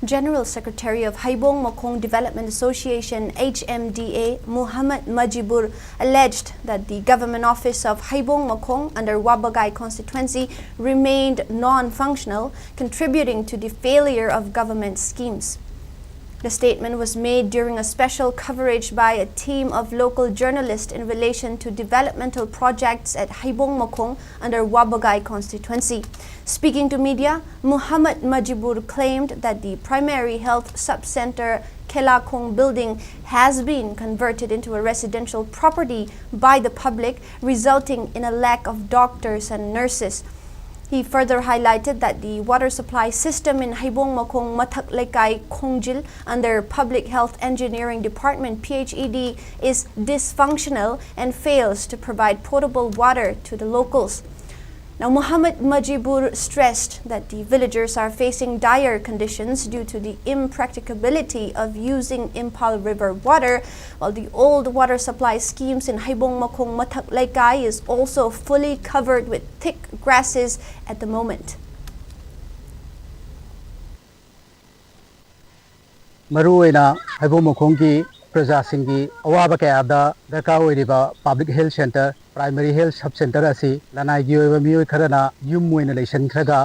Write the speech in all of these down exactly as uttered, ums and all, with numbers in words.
General Secretary of Haibong Makhong Development Association, H M D A, Muhammad Majibur, alleged that the Government Office of Haibong Makhong under Wabagai constituency remained non-functional, contributing to the failure of government schemes. The statement was made during a special coverage by a team of local journalists in relation to developmental projects at Haibong Makhong under Wabagai constituency. Speaking to media, Muhammad Majibur claimed that the primary health sub-center Khelakhong building has been converted into a residential property by the public, resulting in a lack of doctors and nurses. He further highlighted that the water supply system in Haibong Makhong Mathak Lekai Khongjil under Public Health Engineering Department, P H E D, is dysfunctional and fails to provide potable water to the locals. Now, Muhammad Majibur stressed that the villagers are facing dire conditions due to the impracticability of using Imphal River water, while the old water supply schemes in Haibong Makhong Mathak Lekai is also fully covered with thick grasses at the moment. ꯃꯔꯨꯑꯣꯏꯅ ꯍꯩꯕꯣꯡ ꯃꯈꯣꯡꯒꯤ ꯄ꯭ꯔꯖꯥꯁꯤꯡꯒꯤ ꯑꯋꯥꯕ ꯀꯌꯥꯗ ꯗꯔꯀꯥꯔ ꯑꯣꯏꯔꯤꯕ Public Health Centre, Primary Health Sub Centre ꯑꯁꯤ ꯂꯅꯥꯏꯒꯤ ꯑꯣꯏꯕ ꯃꯤꯑꯣꯏ ꯈꯔꯅ ꯌꯨꯝ ꯑꯣꯏꯅ ꯂꯩꯁꯟꯈ꯭ꯔꯒ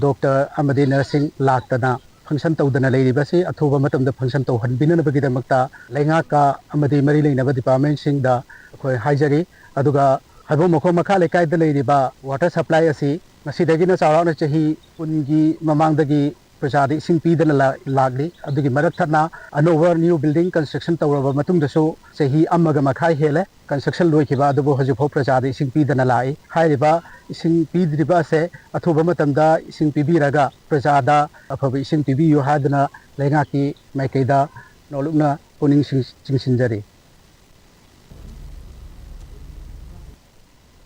doctor ꯑꯃꯗꯤ nurseꯁꯤꯡ ꯂꯥꯛꯇꯅ function ꯇꯧꯗꯅ ꯂꯩꯔꯤꯕꯁꯤ ꯑꯊꯨꯕ ꯃꯇꯝꯗ function ꯇꯧꯍꯟꯕꯤꯅꯅꯕꯒꯤꯗꯃꯛꯇ ꯂꯩꯉꯥꯛꯀ ꯑꯃꯗꯤ ꯃꯔꯤ ꯂꯩꯅꯕ departmentꯁꯤꯡꯗ ꯑꯩꯈꯣꯏ ꯍꯥꯏꯖꯔꯤ꯫ ꯑꯗꯨꯒ ꯍꯩꯕꯣꯡ ꯃꯈꯣꯡ ꯃꯈꯥ ꯂꯩꯀꯥꯏꯗ ꯂꯩꯔꯤꯕ water supply ꯑꯁꯤ ꯉꯁꯤꯗꯒꯤꯅ ꯆꯥꯎꯔꯥꯛꯅ ꯆꯍꯤ ꯀꯨꯟꯒꯤ ꯃꯃꯥꯡꯗꯒꯤ ꯄ꯭ꯔꯖꯥꯗ ꯏꯁꯤꯡ ꯄꯤꯗꯅ ꯂꯥꯛꯂꯤ꯫ ꯑꯗꯨꯒꯤ ꯃꯔꯛ ꯊꯠꯅ ꯑꯅꯧꯕ new building construction ꯇꯧꯔꯕ ꯃꯇꯨꯡꯗꯁꯨ ꯆꯍꯤ ꯑꯃꯒ ꯃꯈꯥꯏ ꯍꯦꯜꯂꯦ construction ꯂꯣꯏꯈꯤꯕ, ꯑꯗꯨꯕꯨ ꯍꯧꯖꯤꯛꯐꯥꯎ ꯄ꯭ꯔꯖꯥꯗ ꯏꯁꯤꯡ ꯄꯤꯗꯅ ꯂꯥꯛꯏ꯫ ꯍꯥꯏꯔꯤꯕ ꯏꯁꯤꯡ ꯄꯤꯗ꯭ꯔꯤꯕ ꯑꯁꯦ ꯑꯊꯨꯕ ꯃꯇꯝꯗ ꯏꯁꯤꯡ ꯄꯤꯕꯤꯔꯒ ꯄ꯭ꯔꯖꯥꯗ ꯑꯐꯕ ꯏꯁꯤꯡ ꯄꯤꯕꯤꯌꯨ ꯍꯥꯏꯗꯨꯅ ꯂꯩꯉꯥꯛꯀꯤ ꯃꯥꯏꯀꯩꯗ ꯅꯣꯂꯨꯛꯅ ꯄꯨꯛꯅꯤꯡ ꯆꯤꯡꯁꯤꯟꯖꯔꯤ꯫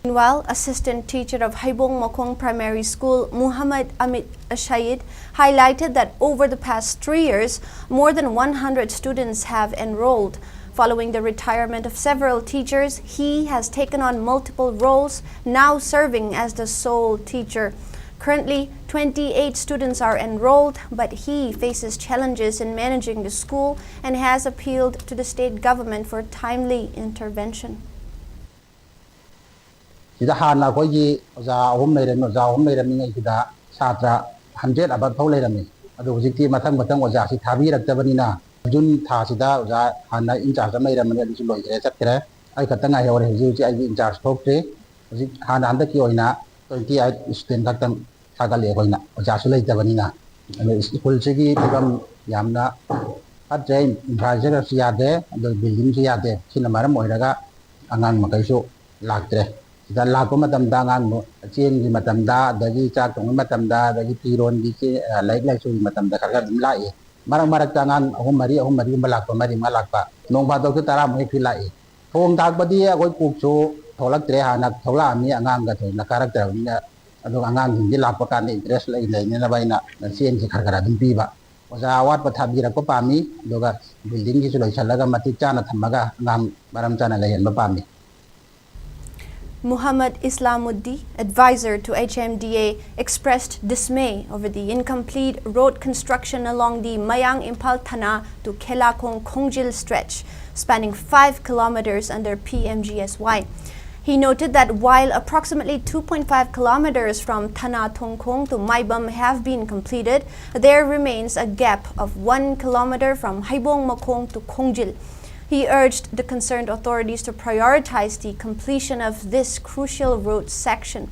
Meanwhile, assistant teacher of Haibong Makhong Primary School, Muhammad Amit Ashayid, highlighted that over the past three years, more than one hundred students have enrolled. Following the retirement of several teachers, he has taken on multiple roles, now serving as the sole teacher. Currently, twenty-eight students are enrolled, but he faces challenges in managing the school and has appealed to the state government for timely intervention. ꯁꯤꯗ ꯍꯥꯟꯅ ꯑꯩꯈꯣꯏꯒꯤ ꯑꯣꯖꯥ ꯑꯍꯨꯝ ꯂꯩꯔꯝꯃꯤ꯫ ꯑꯣꯖꯥ ꯑꯍꯨꯝ ꯂꯩꯔꯝꯃꯤꯉꯩꯁꯤꯗ ꯁꯥꯇ꯭ꯔ hundred ꯑꯕꯞ ꯐꯥꯎ ꯂꯩꯔꯝꯃꯤ꯫ ꯑꯗꯣ ꯍꯧꯖꯤꯛꯇꯤ ꯃꯊꯪ ꯃꯊꯪ ꯑꯣꯖꯥꯁꯤ ꯊꯥꯕꯤꯔꯛꯇꯕꯅꯤꯅ, ꯖꯨꯟ ꯊꯥꯁꯤꯗ ꯑꯣꯖꯥ ꯍꯥꯟꯅ ꯏꯟꯆꯥꯔꯖ ꯑꯃ ꯂꯩꯔꯝꯕꯅꯤ, ꯑꯗꯨꯁꯨ ꯂꯣꯏꯈ꯭ꯔꯦ, ꯆꯠꯈ꯭ꯔꯦ꯫ ꯑꯩ ꯈꯛꯇ ꯉꯥꯏꯍꯧꯔꯦ ꯍꯧꯖꯤꯛ ꯍꯧꯖꯤꯛ ꯑꯩꯒꯤ ꯏꯟꯆꯥꯔꯖ ꯊꯣꯛꯇ꯭ꯔꯤ꯫ ꯍꯧꯖꯤꯛ ꯍꯥꯟꯅ ꯍꯟꯗꯛꯀꯤ ꯑꯣꯏꯅ twenty eight student ꯈꯛꯇꯪ ꯊꯥꯒꯠꯂꯦ ꯑꯩꯈꯣꯏꯅ, ꯑꯣꯖꯥꯁꯨ ꯂꯩꯇꯕꯅꯤꯅ꯫ ꯑꯗꯣ ꯁ꯭ꯀꯨꯜꯁꯤꯒꯤ ꯐꯤꯕꯝ ꯌꯥꯝꯅ ꯐꯠꯇ꯭ꯔꯦ, ꯏꯟꯐ꯭ꯔꯥꯁ꯭ꯇ꯭ꯔꯛꯆꯔꯁꯨ ꯌꯥꯗꯦ, ꯑꯗꯣ ꯕꯤꯜꯗꯤꯡꯁꯨ ꯌꯥꯗꯦ꯫ ꯁꯤꯅ ꯃꯔꯝ ꯑꯣꯏꯔꯒ ꯑꯉꯥꯡ ꯃꯈꯩꯁꯨ ꯂꯥꯛꯇ꯭ꯔꯦ꯫ ꯁꯤꯗ ꯂꯥꯛꯄ ꯃꯇꯝꯗ ꯑꯉꯥꯡꯗꯣ ꯆꯦꯡꯒꯤ ꯃꯇꯝꯗ, ꯑꯗꯒꯤ ꯆꯥꯛ ꯊꯣꯡꯕꯒꯤ ꯃꯇꯝꯗ, ꯑꯗꯒꯤ ꯐꯤꯔꯣꯟꯒꯤ ꯆꯦ-, ꯑ, ꯂꯥꯏꯔꯤꯛ ꯂꯥꯏꯁꯨꯒꯤ ꯃꯇꯝꯗ ꯈꯔ ꯈꯔ ꯑꯗꯨꯝ ꯂꯥꯛꯏ꯫ ꯃꯔꯛ ꯃꯔꯛꯇ ꯑꯉꯥꯡ ꯑꯍꯨꯝ ꯃꯔꯤ, ꯑꯍꯨꯝ ꯃꯔꯤꯒꯨꯝꯕ ꯂꯥꯛꯄ, ꯃꯔꯤ ꯃꯉꯥ ꯂꯥꯛꯄ, ꯅꯣꯡ ꯐꯥꯗꯣꯛꯁꯨ ꯇꯔꯥꯃꯨꯛ ꯍꯦꯛ ꯂꯥꯛꯏ꯫ ꯊꯣꯡ ꯊꯥꯛꯄꯗꯤ ꯑꯩꯈꯣꯏ ꯀꯨꯛꯁꯨ ꯊꯣꯛꯂꯛꯇ꯭ꯔꯦ, ꯍꯥꯟꯅ ꯊꯣꯛꯂꯛꯑꯝꯃꯤ, ꯑꯉꯥꯡꯒ ꯊꯣꯏꯅ ꯀꯥꯔꯛꯇ꯭ꯔꯕꯅꯤꯅ꯫ ꯑꯗꯨꯒ ꯑꯉꯥꯡꯁꯤꯡꯁꯤ ꯂꯥꯛꯄ ꯀꯥꯟꯗ ꯏꯟꯇꯔꯦꯁ ꯂꯩ-, ꯂꯩꯅꯅꯕ ꯑꯩꯅ ꯆꯦꯡꯁꯤ ꯈꯔ ꯈꯔ ꯑꯗꯨꯝ ꯄꯤꯕ꯫ ꯑꯣꯖꯥ ꯑꯋꯥꯠꯄ ꯊꯥꯕꯤꯔꯛꯄ ꯄꯥꯝꯃꯤ, ꯑꯗꯨꯒ ꯕꯤꯜꯗꯤꯡꯒꯤꯁꯨ ꯂꯣꯏꯁꯤꯜꯂꯒ ꯃꯇꯤꯛ ꯆꯥꯅ ꯊꯝꯃꯒ ꯑꯉꯥꯡ ꯃꯔꯝ ꯆꯥꯅ ꯂꯩꯍꯟꯕ ꯄꯥꯝꯃꯤ꯫ Muhammad Islamuddi, advisor to H M D A, expressed dismay over the incomplete road construction along the Mayang Imphal Thana to Khelakhong Khongjil stretch, spanning five kilometers under P M G S Y. He noted that while approximately two point five kilometers from Thana Thongkhong to Maibam have been completed, there remains a gap of one kilometer from Haibong Makhong to Khongjil. He urged the concerned authorities to prioritize the completion of this crucial road section.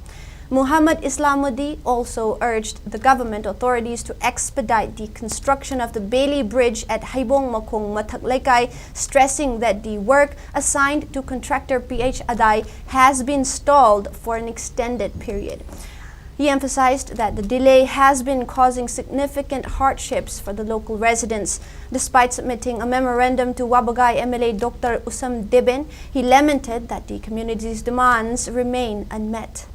Muhammad Islamuddi also urged the government authorities to expedite the construction of the Bailey Bridge at Haibong Makhong Mathak Leikai, stressing that the work assigned to contractor P H Adai has been stalled for an extended period. He emphasized that the delay has been causing significant hardships for the local residents. Despite submitting a memorandum to Wabagai M L A Doctor Usam Deben, he lamented that the community's demands remain unmet.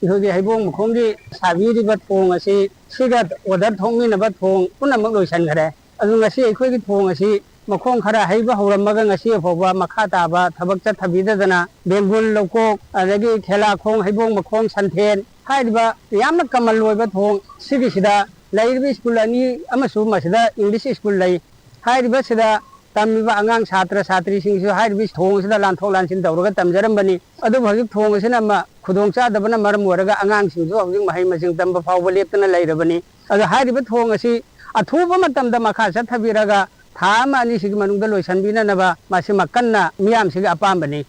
ꯑꯩꯈꯣꯏꯒꯤ ꯍꯩꯕꯣꯡ ꯃꯈꯣꯡꯒꯤ ꯁꯥꯕꯤꯔꯤꯕ ꯊꯣꯡ ꯑꯁꯤ, ꯁꯤꯒ order ꯊꯣꯛꯃꯤꯟꯅꯕ ꯊꯣꯡ ꯄꯨꯝꯅꯃꯛ ꯂꯣꯏꯁꯤꯟꯈ꯭ꯔꯦ꯫ ꯑꯗꯨ ꯉꯁꯤ ꯑꯩꯈꯣꯏꯒꯤ ꯊꯣꯡ ꯑꯁꯤ ꯃꯈꯣꯡ ꯈꯔ ꯍꯩꯕ ꯍꯧꯔꯝꯃꯒ ꯉꯁꯤ ꯐꯥꯎꯕ ꯃꯈꯥ ꯇꯥꯕ ꯊꯕꯛ ꯆꯠꯊꯕꯤꯗꯗꯅ ꯕꯦꯡꯒꯨꯜ ꯂꯧꯀꯣꯛ, ꯑꯗꯒꯤ ꯈꯦꯂꯥꯈꯣꯡ, ꯍꯩꯕꯣꯡ ꯃꯈꯣꯡ, ꯁꯟꯊꯦꯟ ꯍꯥꯏꯔꯤꯕ ꯌꯥꯝꯅ ꯀꯃꯟ ꯑꯣꯏꯕ ꯊꯣꯡ ꯁꯤꯒꯤꯁꯤꯗ ꯂꯩꯔꯤꯕ ꯁ꯭ꯀꯨꯜ ꯑꯅꯤ ꯑꯃꯁꯨ ꯃꯁꯤꯗ ꯏꯪꯂꯤꯁ ꯁ꯭ꯀꯨꯜ ꯂꯩ꯫ ꯍꯥꯏꯔꯤꯕꯁꯤꯗ ꯇꯝꯃꯤꯕ ꯑꯉꯥꯡ ꯁꯥꯇ꯭ꯔ ꯁꯥꯇ꯭ꯔꯤꯁꯤꯡꯁꯨ ꯍꯥꯏꯔꯤꯕ ꯊꯣꯡ ꯑꯁꯤꯗ ꯂꯥꯟꯊꯣꯛ ꯂꯥꯟꯁꯤꯟ ꯇꯧꯔꯒ ꯇꯝꯖꯔꯝꯕꯅꯤ꯫ ꯑꯗꯨꯕꯨ ꯍꯧꯖꯤꯛ ꯊꯣꯡ ꯑꯁꯤꯅ ꯃ-, ꯈꯨꯗꯣꯡ ꯆꯥꯗꯕꯅ ꯃꯔꯝ ꯑꯣꯏꯔꯒ ꯑꯉꯥꯡꯁꯤꯡꯁꯨ ꯍꯧꯖꯤꯛ ꯃꯍꯩ ꯃꯁꯤꯡ ꯇꯝꯕ ꯐꯥꯎꯕ ꯂꯦꯞꯇꯅ ꯂꯩꯔꯕꯅꯤ꯫ ꯑꯗꯣ ꯍꯥꯏꯔꯤꯕ ꯊꯣꯡ ꯑꯁꯤ ꯑꯊꯨꯕ ꯃꯇꯝꯗ ꯃꯈꯥ ꯆꯠꯊꯕꯤꯔꯒ ꯊꯥ ꯑꯃ ꯑꯅꯤꯁꯤꯒꯤ ꯃꯅꯨꯡꯗ ꯂꯣꯏꯁꯤꯟꯕꯤꯅꯅꯕ ꯃꯁꯤꯃ ꯀꯟꯅ ꯃꯤꯌꯥꯝꯁꯤꯒꯤ ꯑꯄꯥꯝꯕꯅꯤ꯫